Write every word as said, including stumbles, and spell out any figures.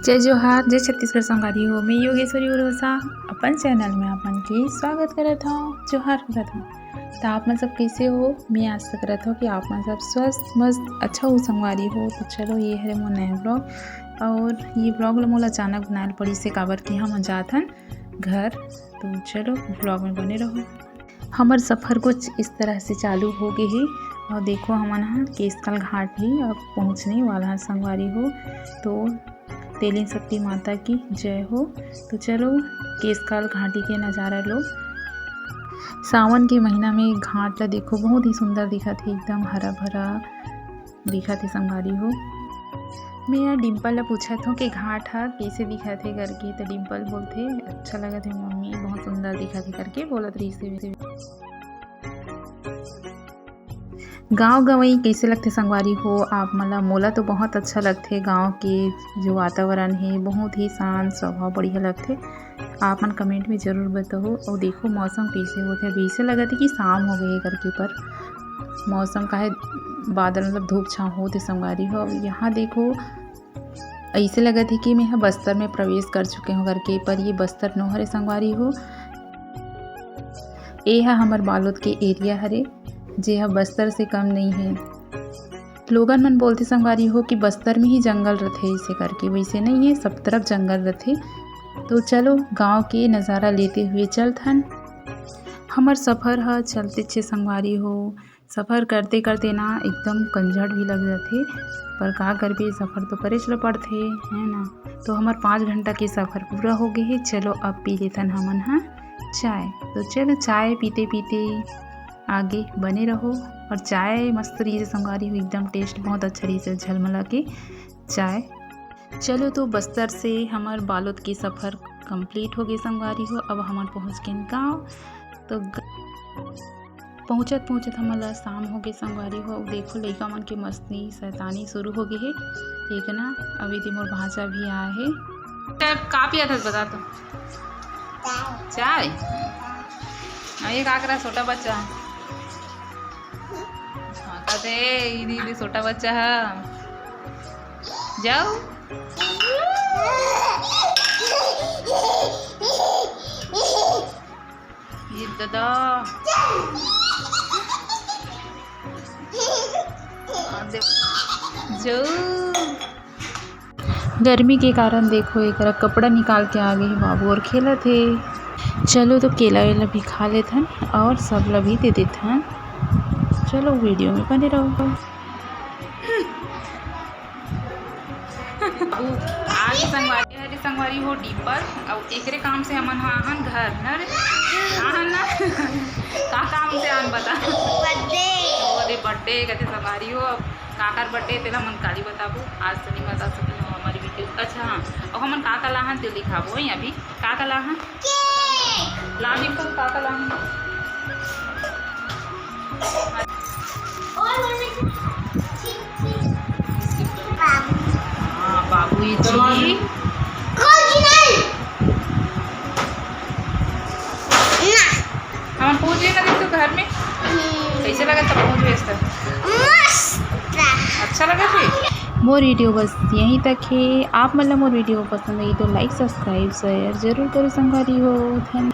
जय जोहार, जय छत्तीसगढ़ संगवारी हो। मैं योगेश्वरी उरोसा अपन चैनल में आप मन के स्वागत करत हव। जोहार करत हव। त आप मन सब कइसे हो? मैं आशा करत हव कि आप मन सब स्वस्थ, मस्त, अच्छा हो संगवारी हो। तो चलो, ये हरे मोर नया vlog, और ये vlog ल मोला अचानक बनाए ल पड़िस हे, काबर कि हम जात हन घर। तो चलो, vlog में बने रहो। हमर सफर कुछ इस तरह से चालू हो गे हे। और देखो, हमन ह केसकाल घाट ही अब पहुँचने वाला ह संगवारी हो। तो तेलिन शक्ति माता की जय हो। तो चलो, केसकाल घाटी के नज़ारा लो। सावन के महीना में घाट ला देखो, बहुत ही सुंदर दिखत हे, एकदम हरा भरा दिखत हे संगवारी हो। मैं यार डिम्पल ला पूछत हूँ कि घाट ह कइसे दिखत हे करके, तो डिम्पल बोलथे, "अच्छा लगत हे मम्मी, बहुत सुंदर दिखत हे," करके बोलत रहिस हे। गाँव गंवई कइसे लगथे संगवारी हो आप मन ला? मोला तो बहुत अच्छा लगथे। गाँव के जो वातावरण हे, बहुत ही शांत, स्वभाव बढ़िया लगथे। आप मन comment में जरूर बताओ। और देखो, मौसम कइसे होथे, अभी अइसे लगत हे कि शाम हो गए हे करके, पर मौसम काहे बादल, मतलब धूप छाँव होत हे संगवारी हो। अब यहाँ देखो, अइसे लगत हे कि मैं ह बस्तर में प्रवेश कर चुके हूँ करके, पर ये बस्तर नो हरे संगवारी हो। ए ह हमर बालोद के area हरे, जे ह बस्तर से कम नइ हे। लोगन मन बोलथे संगवारी हो कि बस्तर में ही जंगल रथे, अइसे करके, वइसे नइ हे, सब तरफ जंगल रथे। तो चलो, गाँव के नज़ारा लेते हुए चलथन। हमर सफर ह चलते छे संगवारी हो, सफर करते करते ना एकदम कंझट भी लग जाथे, पर का करबे, सफर तो करेच ल पड़थे, है ना। तो हमर पाँच घंटा के सफर पूरा हो गए हे। चलो, अब पी लेथन हमन ह चाय। तो चलो, चाय पीते पीते आगे बने रहो। और चाय मस्त रहिस हे संगवारी हो, एकदम taste बहुत अच्छा रहिस हे झलमला के चाय। चलो, तो बस्तर से हमर बालोद के सफर complete हो गए संगवारी हो। अब हमन पहुँच गेन गाँव। तो ग-, पहुँचत पहुँचत हमन ला शाम हो गए संगवारी हो। देखो, लइका मन के मस्ती शैतानी शुरू हो गए हे, ठीक ना। अभी ते मोर भांचा भी आए हे। का पियत हस, बता तो। चाय? अउ ये का करा, छोटा बच्चा? हाँ, कहते, "ए, इधर, इधर छोटा बच्चा है। जाओ।" ये दादा। हाँ, दे-, जाओ। गर्मी के कारण देखो, एकरा कपड़ा निकाल के आ गए हे बाबू और खेलत हे। चलो, तो केला वेला भी खा लेथन और सब ला भी दे देथन। चलो, video में बने रहो। बाबू आगे संगवारी, अरे संगवारी हो डिम्पल, अउ एकरे काम से हमन ह आहन घर, न रे? आहन ना? का काम से आहन बता? Birthday। अरे birthday कथे संगवारी हो, अब काकर birthday तेला हमन काली बताबो, आज तो नहीं बता सकते हो हमारी video। अच्छा हाँ, अउ हमन का का लाहन तेला दिखाबो, वही अभी का का लाहन? Cake। ला डिम्पल, का का लाहन? और बोले, ठीक, ठीक। बाबू। हाँ, बाबू ये चीनी। खोल की नहीं? ना। हमन पहुँच गए ना, देख तो घर में। हम्म। कैसे लगा तब पहुँच गए तब? मस्त। अच्छा लगा थे? मोर video बस यहीं तक हे। आप मन ला मोर video पसंद आई तो like, subscribe, share जरूर करो संगवारी हो। धन्यवाद।